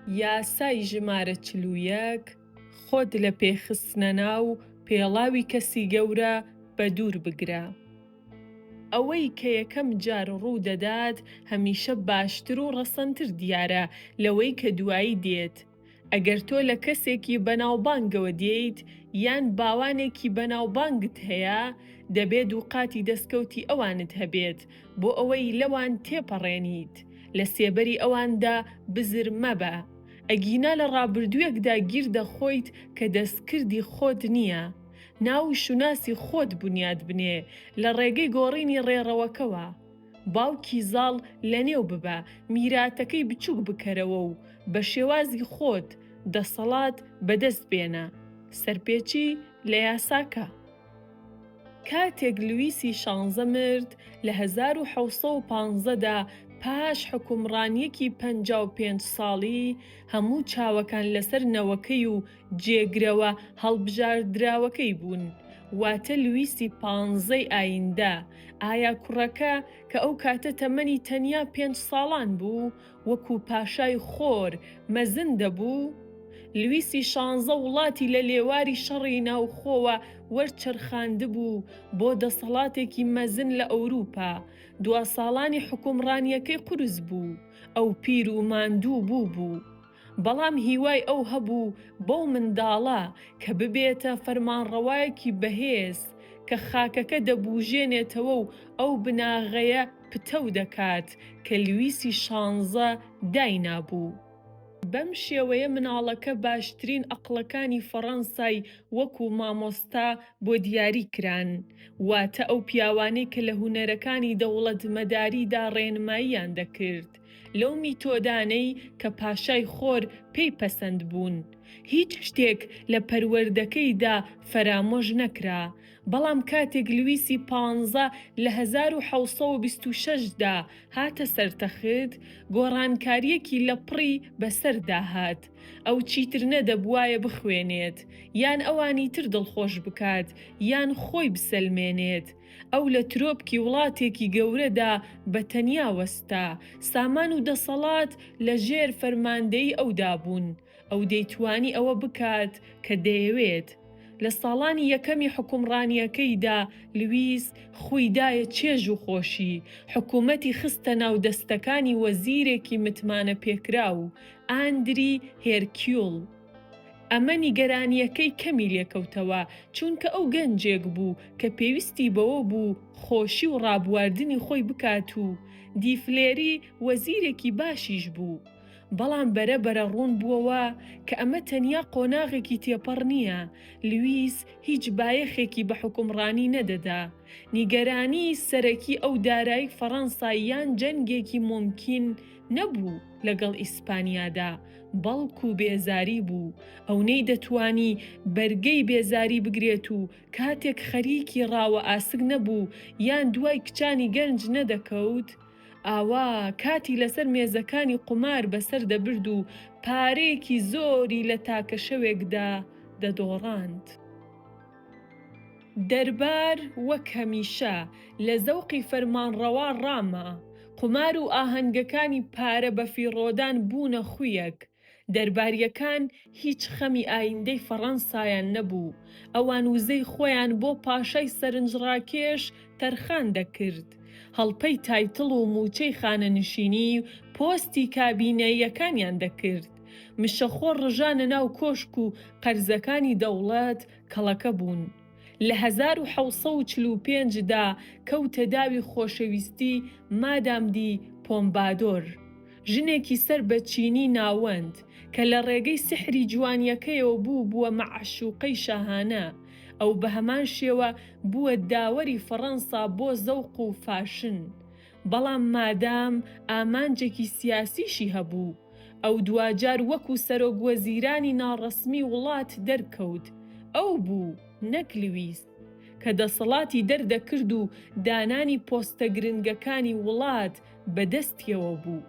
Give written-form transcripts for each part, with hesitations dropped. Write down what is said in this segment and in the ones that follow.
یاسای ژمارە 41، خۆت لە پێخستنە ناو پێڵاوی کەسی گەورە بەدوور بگرە. ئەوەی کە یەکەم جار ڕوو دەدات هەمیشە باشتر و ڕەسەنتر دیارە لەوەی کە دوایی دێت. ئەگەر تۆ لە کەسێکی بەناوبانگەوە دێیت یان باوانێکی بەناوبانگت هەیە، دەبێ دووقاتی دەستکەوتی ئەوانت هەبێت بۆ ئەوەی لەوان تێپەڕێنیت. لە سێبەری ئەواندا بزر مەبە. ئەگینا لە ڕابردوویەکدا گیر دەخۆیت کە دەستکردی خۆت نییە. ناو و شوناسی خۆت بونیاد بنێ لە ڕێگەی گۆڕینی ڕێڕەوەکەوە. باوکی زاڵ لەنێو ببە، میراتەکەی بچووک بکەرەوە و بە شێوازی خۆت دەسەڵات بەدەست بێنە. سەرپێچی لە یاساکە. کاتێک لویسی شانزە مرد لە 1715 دا پاش حوکمڕانییەکی 55 ساڵی، هەموو چاوەکان لەسەر نەوەکەی و جێگرەوە هەڵبژاردراوەکەی بوون، واتە لویسی پانزەی ئایندە، ئایا کوڕەکە کە ئەو کاتە تەمەنی تەنیا پێنج ساڵان بوو، وەکو پاشای خۆر مەزن دەبوو؟ لویسی شانزە وڵاتی لە لێواری شەڕی ناوخۆوە وەرچەرخاندبوو بۆ دەسەڵاتێکی مەزن لە ئەوروپا، دوا ساڵانی حوکمڕانییەکەی قورس بوو، ئەو پیر و ماندوو بوو بوو. بەڵام هیوای ئەو هەبوو بەو منداڵە کە ببێتە فەرمانڕەوایەکی بەهێز کە خاکەکە دەبوژێنێتەوە و ئەو بناغەیە پتەو دەکات کە لویسی شانزە داینابوو. بەم شێوەیە مناڵەکە باشترین ئەقڵەکانی فەڕەنسای وەکو مامۆستا بۆ دیاری کران، واتە ئەو پیاوانەی کە لە هونەرەکانی دەوڵەتمەداریدا ڕێنماییان دەکرد. لەو میتۆدانەی کە پاشای خۆر پێی پەسەند بوون. هیچ شتێک لە پەروەردەکەیدا فەرامۆش نەکرا. بەڵام کاتێک لویسی پانزە لە 1726 دا هاتە سەر تەخت، گۆڕانکارییەکی لەپڕی بەسەردا هات. ئەو چیتر نەدەبوایە بخوێنێت، یان ئەوانی تر دڵخۆش بکات، یان خۆی بسەلمێنێت. ئەو لە ترۆپکی وڵاتێکی گەورەدا بە تەنیا وەستا. سامان و دەسەڵات لە ژێر فەرماندەیی ئەودا بوون. ئەو دەیتوانی ئەوە بکات کە دەیەوێت. لە ساڵانی یەکەمی حوکمڕانییەکەیدا لویس خووی دایە چێژ و خۆشی، حکوومەتی خستە ناو دەستەکانی وەزیرێکی متمانەپێکراو، ئاندری هێرکیوڵ. ئەمە نیگەرانییەکەی کەمی لێکەوتەوە، چونکە ئەو گەنجێک بوو کە پێویستی بەوە بوو خۆشی و ڕابواردنی خۆی بکات و دیفلێری وەزیرێکی باشیش بوو. بەڵام بەرە بەرە ڕوون بووەوە کە ئەمە تەنیا قۆناغێکی تێپەڕ نییە، لویس هیچ بایەخێکی بە حوکمڕانی نەدەدا. نیگەرانیی سەرەکی ئەو دارایی فەڕەنسا یان جەنگێکی مومکین نەبوو لەگەڵ ئیسپانیادا، بەڵکو بێزاری بوو، ئەو نەیدەتوانی بەرگەی بێزاری بگرێت و کاتێک خەریکی ڕاوە ئاسک نەبوو یان دوای کچانی گەنج نەدەکەوت، ئاوا کاتی لەسەر مێزەکانی قومار بەسەر دەبرد و پارەیەکی زۆری لە تاکە شەوێکدا دەدۆڕاند. دەربار وەک هەمیشە لە زەوقی فەرمانڕەوا ڕاما، قومار و ئاهەنگەکانی پارە بەفیڕۆدان بوونە خویەک، دەربارییەکان هیچ خەمی ئایندەی فەڕەنسایان نەبوو، ئەوان وزەی خۆیان بۆ پاشای سەرنجڕاکێش تەرخان دەکرد، هەڵپەی title و مووچەی خانەنشینی و پۆستی کابینەییەکانیان دەکرد، مشەخۆر ڕژانە ناو کۆشک و قەرزەکانی دەوڵەت کەڵەکە بوون. لە 1745 دا کەوتە داوی خۆشەویستی مادام دی پۆمبادۆر، ژنێکی سەر بە چینی ناوەند، کە لە ڕێگەی سیحری جوانییەکەیەوە بووبووە مەعشوقەی شاهانە. ئەو بە هەمان شێوە بووە داوەری فەڕەنسا بۆ زەوق و فاشن. بەڵام مادام ئامانجێکی سیاسیشی هەبوو. ئەو دواجار وەکو سەرۆک وەزیرانی ناڕەسمی وڵات دەرکەوت، ئەو بوو نەک لویس، کە دەسەڵاتی دەردەکرد و دانانی پۆستە گرنگەکانی وڵات بە دەستیەوە بوو.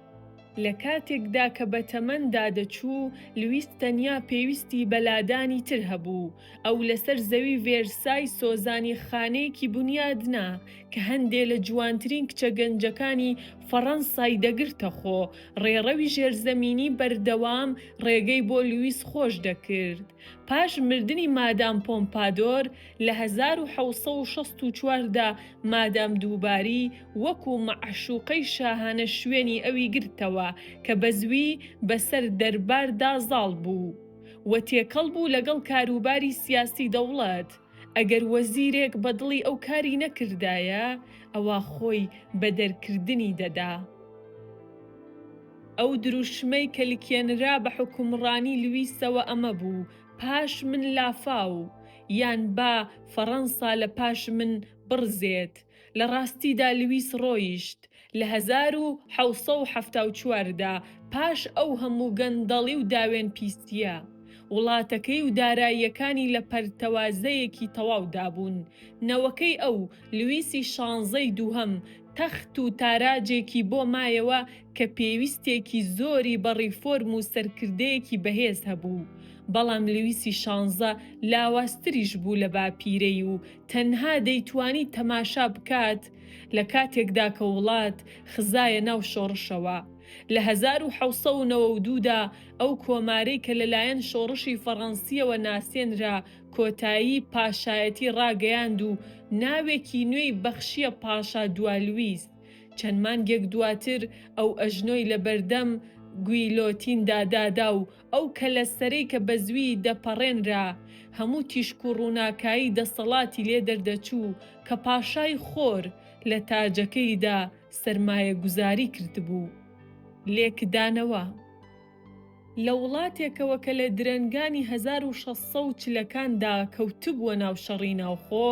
لە کاتێکدا کە بە تەمەندا دەچوو، لویس تەنیا پێویستی بە لادانی تر هەبوو. ئەو لەسەر زەوی ڤێرسای سۆزانی خانەیەکی بونیاد نا کە هەندێ لە جوانترین کچە گەنجەکانی. فەڕەنسای دەگرتە خۆ، ڕێڕەوی ژێرزەمینی بەردەوام ڕێگەی بۆ لویس خۆش دەکرد. پاش مردنی مادام پۆمپادۆر لە 1764 دا مادام دووباری وەکو مەعشوقەی شاهانە شوێنی ئەوی گرتەوە کە بەزووی بەسەر دەرباردا زاڵ بوو و تێکەڵ بوو لەگەڵ کاروباری سیاسی دەوڵەت. ئەگەر وەزیرێک بە دڵی ئەو کاری نەکردایە ئەوا خۆی بە دەرکردنی دەدا. ئەو دروشمەی کە لکێنرا بە حوکمڕانی لویسەوە ئەمە بوو، پاش من لافاو، یان با فەڕەنسا لە پاش من بڕزێت. لە ڕاستیدا لویس ڕۆیشت لە 1774 دا پاش ئەو هەموو گەندەڵی و داوێن پیسییە. وڵاتەکەی و داراییەکانی لە پەرتەوازەیەکی تەواودا بوون. نەوەکەی ئەو، لویسی شانزەی دووهەم، تەخت و تاراجێکی بۆ مایەوە کە پێویستێکی زۆری بە ڕیفۆرم و سەرکردەیەکی بەهێز هەبوو. بەڵام لویسی شانزە لاوازتریش بوو لە باپیرەی و تەنها دەیتوانی تەماشا بکات لە کاتێکدا کە وڵات خزایە ناو شۆڕشەوە. لە 1792 دا ئەو کۆمارەی کە لەلایەن شۆڕشی فەڕەنسییەوە ناسێنرا کۆتایی پاشایەتی ڕاگەیاند و ناوێکی نوێی بەخشییە پاشا دوا لویس. چەند مانگێک دواتر ئەو ئەژنۆی لەبەردەم گویلۆتیندا دادا و ئەو کەلەسەرەی کە بەزوویی دەپەڕێنرا، هەموو تیشک و ڕووناکایی دەسەڵاتی لێ دەردەچوو کە پاشای خۆر لە تاجەکەیدا سەرمایەگوزاری کردبوو. لێکدانەوە. لە وڵاتێکەوە کە لە درەنگانی 1640 ەکاندا کەوتبووە ناو شەڕی ناوخۆ،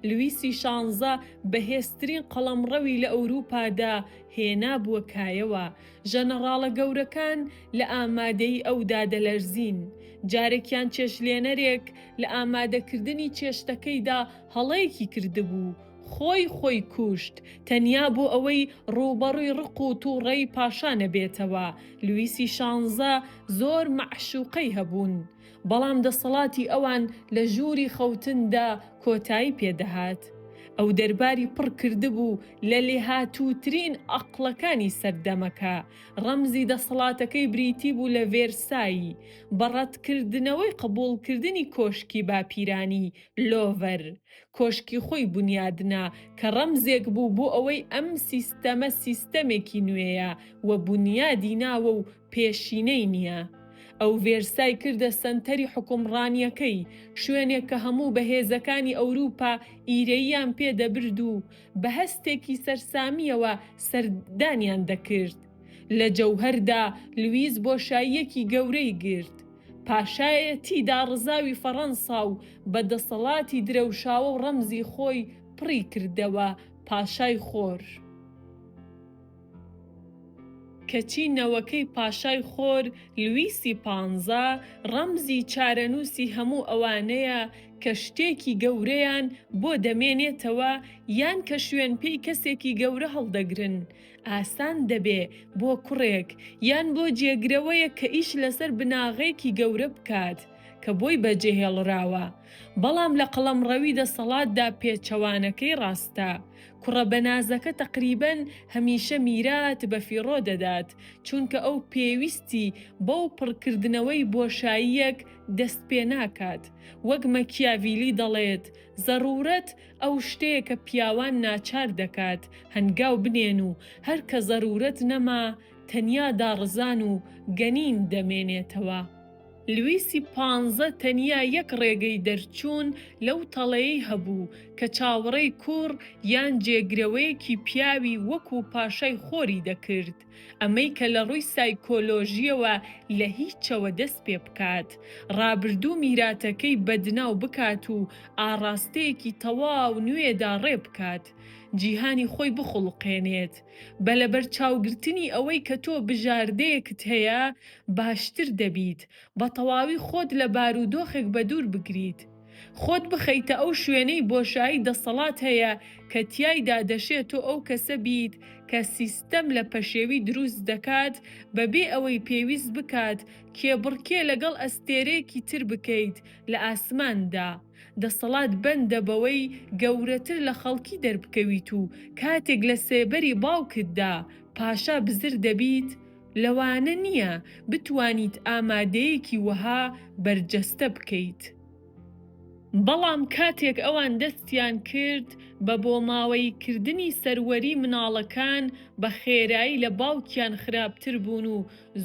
لویسی شانزە بەهێزترین قەڵەمڕەوی لە ئەوروپادا هێنابووە کایەوە، ژەنەڕاڵە گەورەکان لە ئامادەیی ئەودا دەلەرزین. جارێکیان چێشتلێنەرێک لە ئامادەکردنی چێشتەکەیدا هەڵەیەکی کردبوو، خۆی خۆی کوشت، تەنیا بۆ ئەوەی ڕووبەڕووی ڕق و تووڕەیی پاشا نەبێتەوە. لویسی شانزە زۆر مەعشوقەی هەبوون، بەڵام دەسەڵاتی ئەوان لە ژووری خەوتندا کۆتایی پێ دەهات. ئەو دەرباری پڕ کردبوو لە لێهاتووترین ئەقڵەکانی سەردەمەکە. ڕەمزی دەسەڵاتەکەی بریتی بوو لە ڤێرسای، بە ڕەتکردنەوەی قبوڵکردنی کۆشکی باپیرانی، لۆڤەر، کۆشکی خۆی بونیادنا کە ڕەمزێک بوو بۆ ئەوەی ئەم سیستەمە سیستەمێکی نوێیە و بونیادی ناوە و پێشینەی نییە. ئەو ڤێرسای کردە سەنتەری حوکمڕانییەکەی، شوێنێک کە هەموو بەهێزەکانی ئەوروپا ئیرەییان پێ دەبرد و بە هەستێکی سەرسامییەوە سەردانیان دەکرد. لە جەوهەردا لویس بۆشاییەکی گەورەی گرت. پاشایەتی داڕزاوی فەڕەنسا و بە دەسەڵاتی درەوشاوە و ڕەمزی خۆی پڕی کردەوە پاشای خۆر. کەچی نەوەکەی پاشای خۆر لویسی پانزە ڕەمزی چارەنووسی هەموو ئەوانەیە کە شتێکی گەورەیان بۆ دەمێنێتەوە یان کە شوێنپێی کەسێکی گەورە هەڵدەگرن ئاسان دەبێ بۆ کوڕێک یان بۆ جێگرەوەیەک کە ئیش لەسەر بناغەیەکی گەورە بکات کە بۆی بەجێهێڵراوە، بەڵام لە قەڵەمڕەوی دەسەڵاتدا پێچەوانەکەی ڕاستە، کوڕە بەنازەکە تەقریبەن هەمیشە میرات بەفیڕۆ دەدات، چونکە ئەو پێویستی بەو پڕکردنەوەی بۆشاییەک دەست پێناکات، وەک مەکیاڤیلی دەڵێت، زەڕوورەت ئەو شتەیە کە پیاوان ناچار دەکات هەنگاو بنێن و هەر کە زەروورەت نەما تەنیا داڕزان و گەنین دەمێنێتەوە. لویسی پانزە تەنیا یەک ڕێگەی دەرچوون لەو تەڵەیەی هەبوو کە چاوەڕێی کوڕ یان جێگرەوەیەکی پیاوی وەکوو پاشای خۆری دەکرد، ئەمەی کە لە ڕووی سایکۆلۆژییەوە لە هیچەوە دەست پێ بکات، ڕابردوو میراتەکەی بەدناو بکات و ئاڕاستەیەکی تەواو نوێدا ڕێ بکات، جیهانی خۆی بخوڵقێنێت. بە لەبەرچاوگرتنی ئەوەی کە تۆ بژاردەیەکت هەیە، باشتر دەبیت بە تەواوی خۆت لە بارودۆخێک بەدوور بگریت. خۆت بخەیتە ئەو شوێنەی بۆشایی دەسەڵات هەیە کە تیایدا دەشێ تۆ ئەو کەسە بیت کە سیستەم لە پەشێوی دروست دەکات بەبێ ئەوەی پێویست بکات کێبڕکێ لەگەڵ ئەستێرەیەکی تر بکەیت لە ئاسماندا. دەسەڵات بەندە بەوەی گەورەتر لە خەڵکی دەربکەویت و کاتێک لە سێبەری باوکتدا. پاشا بزر دەبیت، لەوانە نییە بتوانیت ئامادەیەکی وەها بەرجەستە بکەیت. بەڵام کاتێک ئەوان دەستیان کرد بە بۆماوەییکردنی سەروەری مناڵەکان بە خێرایی لە باوکیان خراپتر بوون و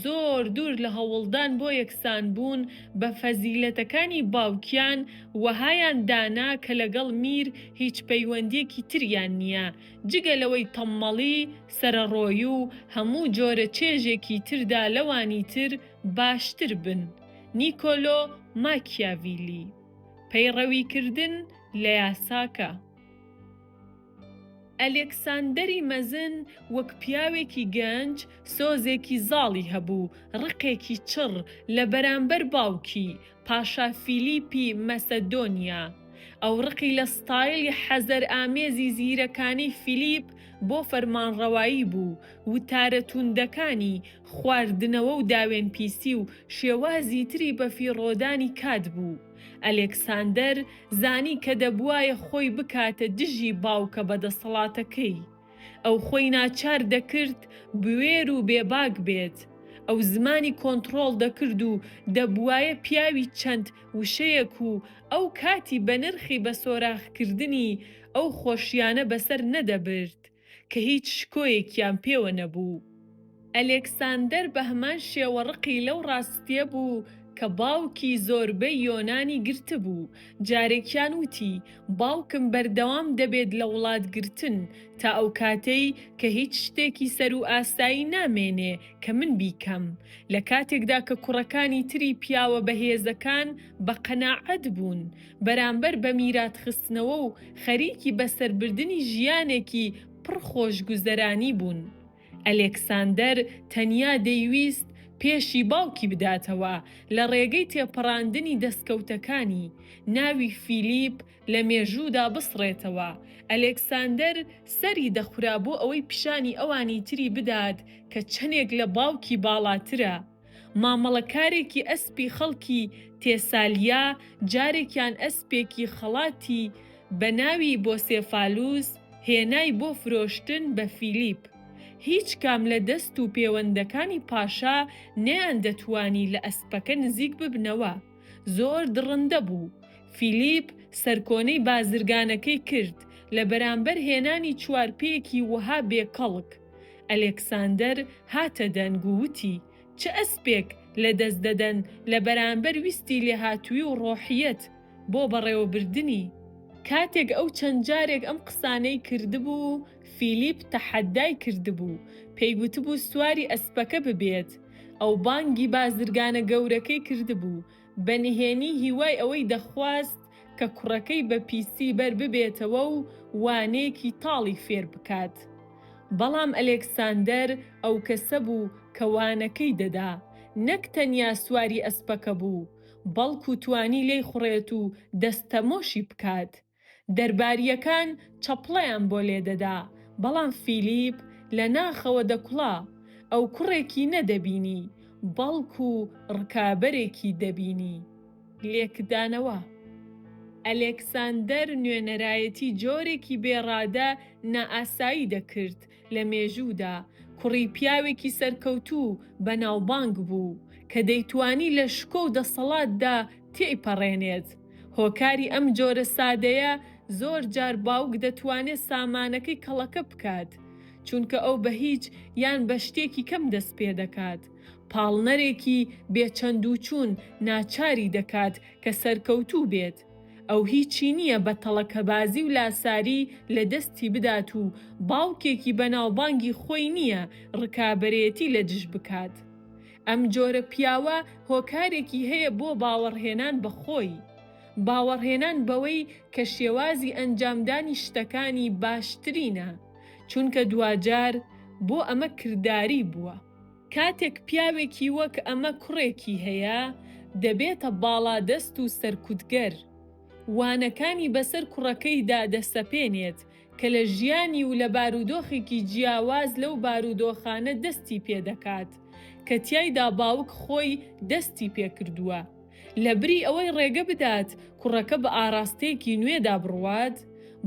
زۆر دوور لە هەوڵدان بۆ یەکسانبوون بە فەزیلەتەکانی باوکیان وەهایان دانا کە لەگەڵ میر هیچ پەیوەندیەکی تریان نیە جگە لەوەی تەممەڵی، سەرەڕۆیی و هەموو جۆرە چێژێکی تردا لەوانی تر باشتر بن. نیکۆلۆ ماکیاڤیلی. پەیڕەویکردن لە یاساکە. ئەلێکساندەری مەزن وەک پیاوێکی گەنج سۆزێکی زاڵی هەبوو، ڕقێکی چڕ لە بەرامبەر باوکی، پاشا فیلیپی مەسەدۆنیا. ئەو ڕقی لە ستایڵی حەزەرئامێزی زیرەکانەی فیلیپ بۆ فەرمانڕەوایی بوو، وتارە توندەکانی، خواردنەوە و داوێنپیسی و شێوازی تری بەفیڕۆدانی کات بوو. ئەلێکساندەر زانی کە دەبوایە خۆی بکاتە دژی باوکە بەدەسەڵاتەکەی. ئەو خۆی ناچار دەکرد بوێر و بێباک بێت. ئەو زمانی کۆنتڕۆڵ دەکرد و دەبوایە پیاوی چەند وشەیەک و ئەو کاتی بەنرخی بە سۆراخکردنی ئەو خۆشیانە بەسەر نەدەبرد. کە هیچ شکۆیەکیان پێوە نەبوو. ئەلێکساندەر بە هەمان شێوە ڕقی لەو ڕاستییە بوو کە باوکی زۆربەی یۆنانی گرتبوو، جارێکیان وتی، باوکم بەردەوام دەبێت لە وڵات گرتن تا ئەو کاتەی کە هیچ شتێکی سەروو ئاسایی نامێنێ کە من بیکەم، لە کاتێکدا کە کوڕەکانی تری پیاوە بەهێزەکان بە قەناعەت بوون بەرامبەر بە میراتخستنەوە و خەریکی بەسەربردنی ژیانێکی پڕ خۆشگوزەرانی بوون. ئەلێکساندەر تەنیا دەیویست پێشی باوکی بداتەوە لە ڕێگەی تێپەڕاندنی دەستکەوتەکانی، ناوی فیلیپ لە مێژوودا بسڕێتەوە. ئەلێکساندەر سەری دەخورا بۆ ئەوەی پیشانی ئەوانی تری بدات کە چەنێک لە باوکی باڵاترە. مامەڵەکارێکی ئەسپی خەڵکی تێسالیا جارێکیان ئەسپێکی خەڵاتی بە ناوی بۆسێفالوس هێنای بۆ فرۆشتن بە فیلیپ. هیچ کام لە دەست و پێوەندەکانی پاشا نەیاندەتوانی لە ئەسپەکە نزیک ببنەوە. زۆر دڕندە بوو. فیلیپ سەرکۆنەی بازرگانەکەی کرد لە بەرامبەر هێنانی چوارپێیەکی وەها بێکەڵک. ئەلێکساندەر هاتە دەنگ و وتی، چ ئەسپێک لە دەست دەدەن لە بەرامبەر ویستی لێهاتووی و ڕۆحیەت بۆ بەڕێوەبردنی. کاتێک ئەو چەند جارێک ئەم قسانەی کردبوو، فیلیپ تەحەدای کردبوو، پێی وتبوو سواری ئەسپەکە ببێت. ئەو بانگی بازرگانە گەورەکەی کردبوو، بە نهێنی هیوای ئەوەی دەخواست کە کوڕەکەی بە پیسی بەر ببێتەوە و وانەیەکی تاڵی فێر بکات. بەڵام ئەلێکساندەر ئەو کەسە بوو کە وانەکەی دەدا، نەک تەنیا سواری ئەسپەکە بوو، بەڵکو توانی لێی خوڕێت و دەستەمۆشی بکات. دەربارییەکان چەپڵەیان بۆ لێدەدا، بەڵام فیلیپ لە ناخەوە دەکوڵا. ئەو کوڕێکی نەدەبینی، بەڵکو ڕکابەرێکی دەبینی. لێکدانەوە، ئەلێکساندەر نوێنەرایەتی جۆرێکی بێ ڕادە نائاسایی دەکرد لە مێژوودا، کوڕی پیاوێکی سەرکەوتوو و بەناوبانگ بوو، کە دەیتوانی لە شکۆ و دەسەڵاتدا تێیپەڕێنێت. هۆکاری ئەم جۆرە سادەیە، زۆر جار باوک دەتوانێت سامانەکەی کەڵەکە بکات، چونکە ئەو بە هیچ یان بە شتێکی کەم دەست پێدەکات. پاڵنەرێکی بێ چەندوچوون ناچاری دەکات کە سەرکەوتوو بێت. ئەو هیچی نییە بە تەڵەکەبازی و لاساری لە دەستی بدات و باوکێکی بەناوبانگی خۆی نییە ڕکابەرێتی لە دژ بکات. ئەم جۆرە پیاوە هۆکارێکی هەیە بۆ باوەڕهێنان بە خۆی. باوەڕهێنان بەوەی کە شێوازی ئەنجامدانی شتەکانی باشترینە، چونکە دواجار بۆ ئەمە کرداری بووە. کاتێک پیاوێکی وەک ئەمە کوڕێکی هەیە، دەبێتە باڵادەست و سەرکوتگەر. وانەکانی بەسەر کوڕەکەیدا دەسەپێنێت کە لە ژیانی و لە بارودۆخێکی جیاواز لەو بارودۆخانە دەستی پێدەکات کە تیایدا باوک خۆی دەستی پێکردووە. لەبری ئەوەی ڕێگە بدات کوڕەکە بە ئاڕاستەیەکی نوێدا بڕوات،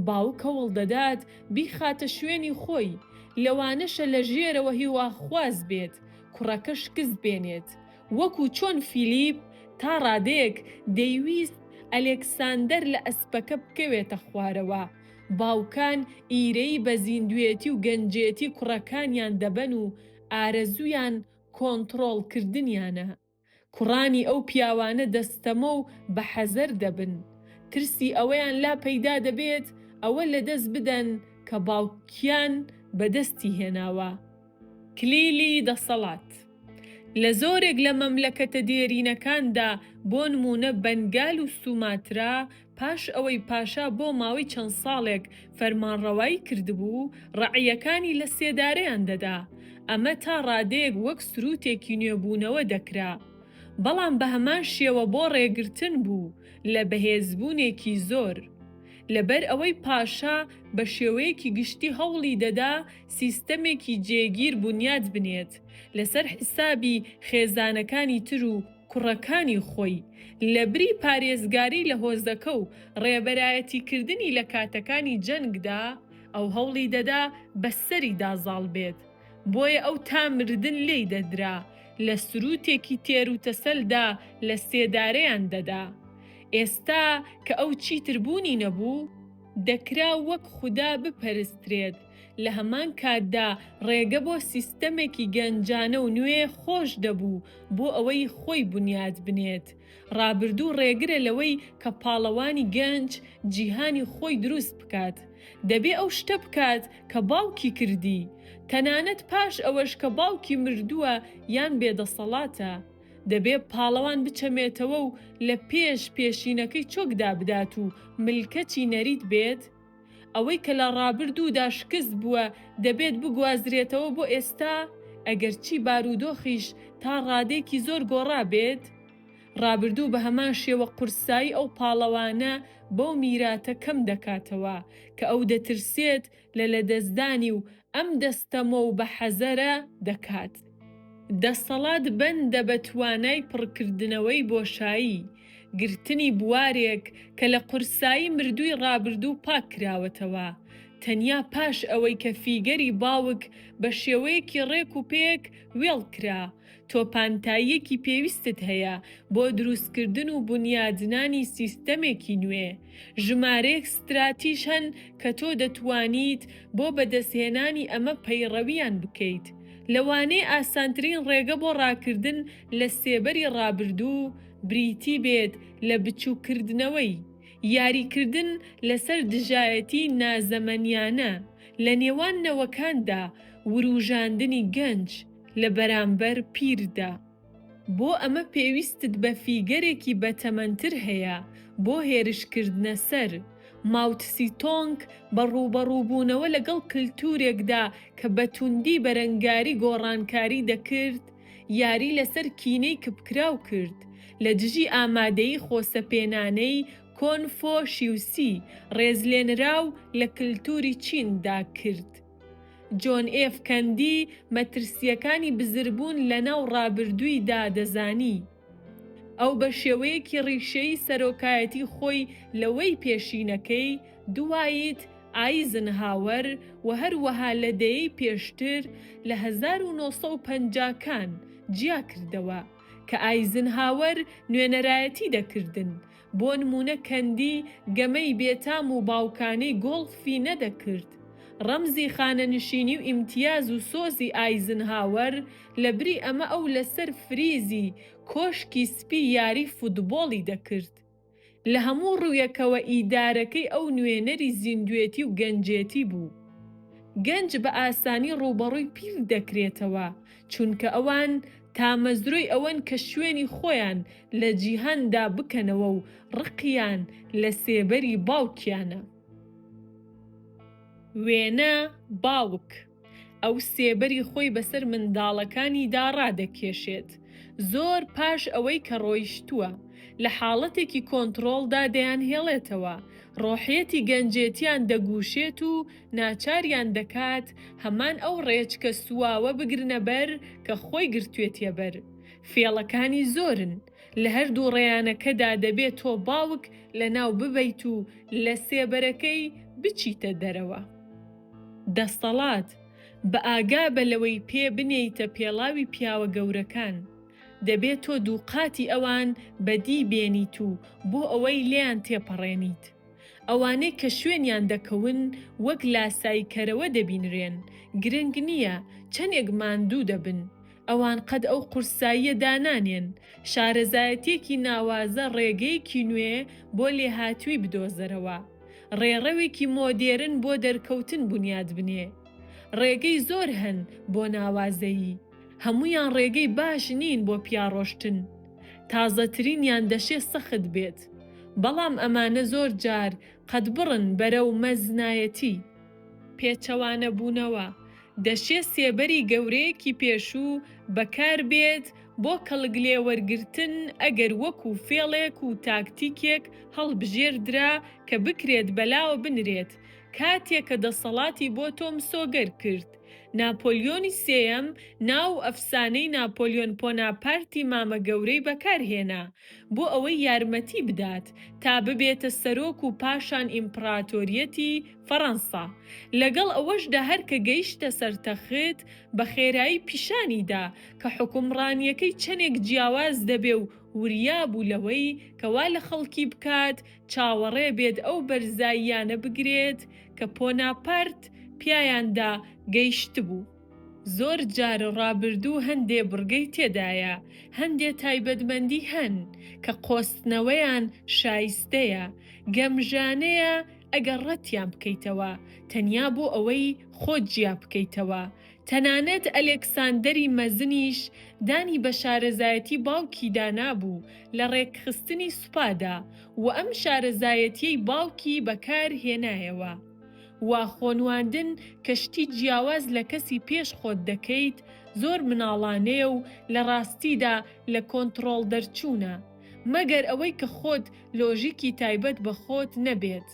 باوک هەوڵدەدات بیخاتە شوێنی خۆی. لەوانەشە لە ژێرەوە هیواخواز بێت کوڕەکە شکست بێنێت، وەکو چۆن فیلیپ تا ڕادەیەک دەیویست ئەلێکساندەر لە ئەسپەکە بکەوێتە خوارەوە، باوکان ئیرەیی بە زیندوێتی و گەنجێتی کوڕەکانیان دەبەن و ئارەزوویان کۆنتڕۆڵکردنیانە. کوڕانی ئەو پیاوانە دەستەمۆ و بە حەزەر دەبن. ترسی ئەوەیان لا پەیدا دەبێت ئەوە لەدەست بدەن کە باوکیان بەدەستی هێناوە. کلیلی دەسەڵات لە زۆرێک لە مەملەکەتە دێرینەکاندا، بۆ نموونە بەنگال و سوماترا، پاش ئەوەی پاشا بۆ ماوەی چەند ساڵێک فەرمانڕەوایی کردبوو، ڕەعیەکانی لە سێدارەیان دەدا. ئەمە تا ڕادەیەک وەک سروتێکی نوێبوونەوە دەکرا. بەڵام بە هەمان شێوە بۆ ڕێگرتن بوو لە بەهێزبوونێکی زۆر. لەبەر ئەوەی پاشا بە شێوەیەکی گشتی هەوڵی دەدا سیستەمێکی جێگیر بونیاد بنێت لەسەر حیسابی خێزانەکانی تر و کوڕەکانی خۆی، لەبری پارێزگاری لە هۆزەکە و ڕێبەرایەتیکردنی لە کاتەکانی جەنگدا، ئەو هەوڵی دەدا بەسەریدا زاڵ بێت. بۆیە ئەو تا مردن لێی دەدرا، لە سروتێکی تێروتەسەلدا لە سێدارەیان دەدا. ئێستا کە ئەو چیتر بوونی نەبوو، دەکرا وەک خودا بپەرسترێت، لە هەمان کاتدا ڕێگە بۆ سیستەمێکی گەنجانە و نوێ خۆش دەبوو بۆ ئەوەی خۆی بنیات بنێت. ڕابردوو ڕێگرە لەوەی کە پاڵەوانی گەنج جیهانی خۆی دروست بکات. دەبێ ئەو شتە بکات کە باوکی کردی، تەنانەت پاش ئەوەش کە باوکی مردووە یان بێدەسەڵاتە. دەبێ پاڵەوان بچەمێتەوە و لە پێش پێشینەکەی چۆک دابدات و ملکەچی نەریت بێت؟ ئەوەی کە لە ڕابردوودا شکست بووە دەبێت بگوازرێتەوە بۆ ئێستا، ئەگەرچی بارودۆخیش تا ڕادەیەکی زۆر گۆڕابێت؟ ڕابردوو بە هەمان شێوە قورسایی ئەو پاڵەوانە بەو میراتە کەم دەکاتەوە کە ئەو دەترسێت لە لەدەستدانی و ئەم دەستەمۆ و بە حەزەرە دەکات. دەسەڵات بەندە بە توانای پڕکردنەوەی بۆشایی، گرتنی بوارێک کە لە قورسایی مردووی ڕابردوو پاک کراوەتەوە، تەنیا پاش ئەوەی کە فیگەری باوک بە شێوەیەکی ڕێک و پێک وێڵ کرا، تۆ پانتاییەکی پێویستت هەیە بۆ دروستکردن و بونیادنانی سیستەمێکی نوێ. ژمارەیەک ستراتیژ هەن کە تۆ دەتوانیت بۆ بەدەستهێنانی ئەمە پەیڕەویان بکەیت. لەوانەیە ئاسانترین ڕێگە بۆ ڕاکردن لە سێبەری ڕابردوو بریتی بێت لە بچووککردنەوەی، یاریکردن لەسەر دژایەتی نازەمەنیانە لە نێوان نەوەکاندا، وروژاندنی گەنج لە بەرامبەر پیردا. بۆ ئەمە پێویستت بە فیگەرێکی بەتەمەنتر هەیە بۆ هێرشکردنە سەر، ماوتسی تۆنگ بە ڕووبەڕووبوونەوە لەگەڵ کلتورێکدا کە بە توندی بەرەنگاری گۆڕانکاری دەکرد، یاری لەسەر کینەی کپکراو کرد لە دژی ئامادەیی خۆسەپێنانەی کۆنفۆشیوسی ڕێزلێنراو لە کلتوری چیندا کرد. جۆن ئێف کەندی مەترسییەکانی بزربوون لەناو ڕابردوویدا دەزانی. ئەو بە شێوەیەکی ڕیشەیی سەرۆکایەتی خۆی لەوەی پێشینەکەی، دوایت ئایزنهاوەر، و هەروەها لە دەیەی پێشتر لە 1950 کان، جیا کردەوە، کە ئایزنهاوەر نوێنەرایەتی دەکردن، بۆ نموونە کەندی گەمەی بێتام و باوکانەی گۆڵفی نەدەکرد. ڕەمزی خانەنشینی و ئیمتیاز و سۆزی ئایزنهاوەر، لەبری ئەمە ئەو لەسەر فریزی کۆشکی سپی یاری فوتبۆڵی دەکرد. لە هەموو ڕوویەکەوە ئیدارەکەی ئەو نوێنەری زیندوێتی و گەنجێتی بوو. گەنج بە ئاسانی ڕووبەڕووی پیر دەکرێتەوە، چونکە ئەوان تامەزرۆی ئەوەن کە شوێنی خۆیان لە جیهاندا بکەنەوە و ڕقیان لە سێبەری باوکیانە. وێنە، باوک. ئەو سێبەری خۆی بەسەر منداڵەکانیدا ڕادەکێشێت، زۆر پاش ئەوەی کە ڕۆیشتووە، لە حاڵەتێکی کۆنتڕۆڵدا دەیانهێڵێتەوە، ڕۆحیەتی گەنجێتیان دەگوشێت و ناچاریان دەکات هەمان ئەو ڕێچکە سواوە بگرنە بەر کە خۆی گرتوێتیە بەر. فێڵەکانی زۆرن. لە هەردوو ڕێیانەکەدا دەبێ تۆ باوک لەناو ببەیت و لە سێبەرەکەی بچیتە دەرەوە. دەسەڵات. بە ئاگا بە لەوەی پێ بنێیتە پێڵاوی پیاوە گەورەکان. دەبێ تۆ دووقاتی ئەوان بەدی بێنیت و بۆ ئەوەی لێیان تێپەڕێنیت. ئەوانەی کە شوێنیان دەکەون وەک لاساییکەرەوە دەبینرێن، گرنگ نییە چەنێک ماندوو دەبن، ئەوان قەت ئەو قورساییە دانانێن، شارەزایەتییەکی ناوازە ڕێگەیەکی نوێ بۆ لێهاتووی بدۆزەرەوە، ڕێڕەوێکی مۆدێرن بۆ دەرکەوتن بونیاد بنێ. ڕێگەی زۆر هەن بۆ ناوازەیی، هەموویان ڕێگەی باش نین بۆ پیاڕۆشتن. تازەترینیان دەشێ سەخت بێت. بەڵام ئەمانە زۆر جار قەدبڕن بەرەو مەزنایەتی. پێچەوانەبوونەوە، دەشێ سێبەری گەورەیەکی پێشوو بەکار بێت بۆ کەڵکلێوەرگرتن ئەگەر وەکو فێڵێک و تاکتیکێک هەڵبژێردرا کە بکرێت بەلاوە بنرێت کاتێ کە دەسەڵاتی بۆ تۆ مسۆگەر کرد. ناپۆلیۆنی سێیەم ناو ئەفسانەی ناپۆلیۆن پۆناپارتی مامە گەورەی بەکار هێنا بۆ ئەوەی یارمەتی بدات تا ببێتە سەرۆک و پاشان ئیمپڕاتۆریەتی فەڕەنسا. لەگەڵ ئەوەشدا هەر کە گەیشتە سەر تەخت بە خێرایی پیشانی دا کە حوکمڕانیەکەی چەنێک جیاواز دەبێ و وریا بوو لەوەی کە وا لە خەڵکی بکات چاوەڕێ بێت ئەو بەرزاییانە بگرێت کە پۆناپارت پیایاندا گەیشتبوو. زۆر جار ڕابردوو هەندێ بڕگەی تێدایە، هەندێ تایبەتمەندی هەن کە قۆستنەوەیان شایستەیە، گەمژانەیە ئەگەر ڕەتیان بکەیتەوە تەنیا بۆ ئەوەی خۆت جیا بکەیتەوە تەنانەت ئەلێکساندەری مەزنیش دانی بە شارەزایەتی باوکیدا نابوو لە ڕێکخستنی سوپادا و ئەم شارەزایەتیەی باوکی بەکار هێنایەوە. وا خۆنواندن کە شتی جیاواز لە کەسی پێش خۆت دەکەیت زۆر مناڵانەیە و لە ڕاستیدا لە کۆنتڕۆڵ دەرچوونە. مەگەر ئەوەی کە خۆت لۆژیکی تایبەت بە خۆت نەبێت.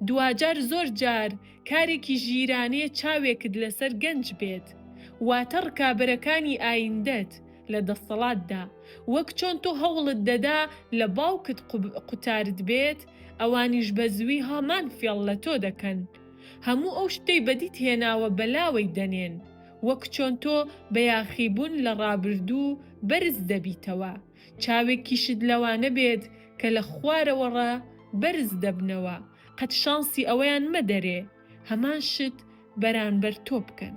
دواجار زۆر جار کارێکی ژیرانەیە چاوێکت لەسەر گەنج بێت، واتە ڕکابەرەکانی ئایندەت لە دەسەڵاتدا، وەک چۆن تۆ هەوڵت دەدا لە باوکت قوتارت بێت، ئەوانیش بە زووی هەمان فێڵ لە تۆ دەکەن. هەموو ئەو شتەی بەدیت هێناوە بەلاوەی دەنێن، وەک چۆن تۆ بە یاخیبوون لە ڕابردوو بەرز دەبیتەوە. چاوێکیشت لەوانە بێت کە لە خوارەوەڕا بەرز دەبنەوە، قەت شانسی ئەوەیان مەدەرێ هەمان شت بەرانبەر تۆ بکەن.